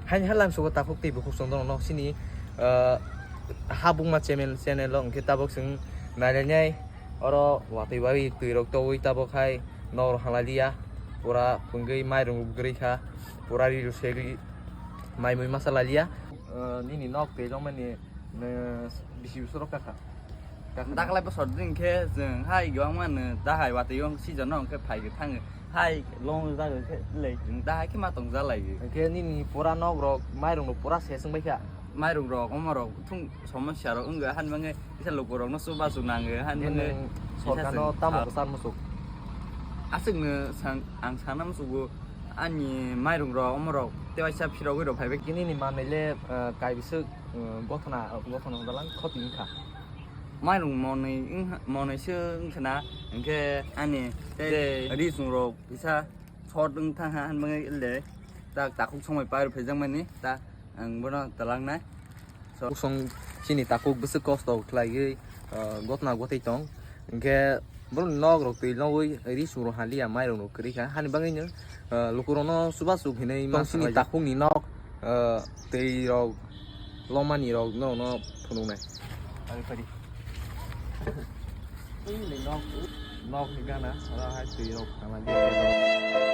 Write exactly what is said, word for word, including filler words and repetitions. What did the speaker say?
Haini halang sugo takhuk tei bukhuk chwng dono nok sini, ah, habungma channel, channel o hwnkhe tabuk chwng nailainai oro watwi bai twi rok towi tabuk hai nok rok halaliya pura pungwi mairung rok gri kha pura ri rok segwi mai mui masa laliya. Ah, nini nok tei jongmani, ah, bisi bwswk rok kakha. Daklai bosor din khe chwng hai gwbangma no dahai watwi o season no hwnkhe phai khe thango. Hai long jago khe le chwng dahai khe ma tong jalai. Hwnkhe nini pura nok rok mairung rok pura se swng bai kha. Mairung rok omo rok thung somosya rok wngkha han bangwi kisa luku rok no chubachu nango han bangwi. Nini sorkar no tamo kwchar muchuk? Aswk no ang sana muchugo ani mairung rok omo rok tewaisa phirogwi rok phaibai. Nini manwi le, eh, kaibiswk, eh, gothona, gothona dalang khoti wngkha. Mairung monwi wngha, monwi se wngkha na, hwnkhe ani tei ri chwng rok kisa short wng thang ha, han bangwi le tak takhuk somoi pai rw phaijak mani ta ang bono talang nai. So, kusong chini takhuk bwswk kosto khlaiwi, ah, gotna gotwi tong, hwnkhe borokni nok rok twi nogwi ri chwng rok haliya mairung rok kwrwi kha, hani bagwi no, ah, lukurok no chubachu hinwi ma chini takhuk ni nok, ah, twi rok lomani rok norokno phunuknai. Nok, nok ni gana, oro hai twi rok tanglaidi.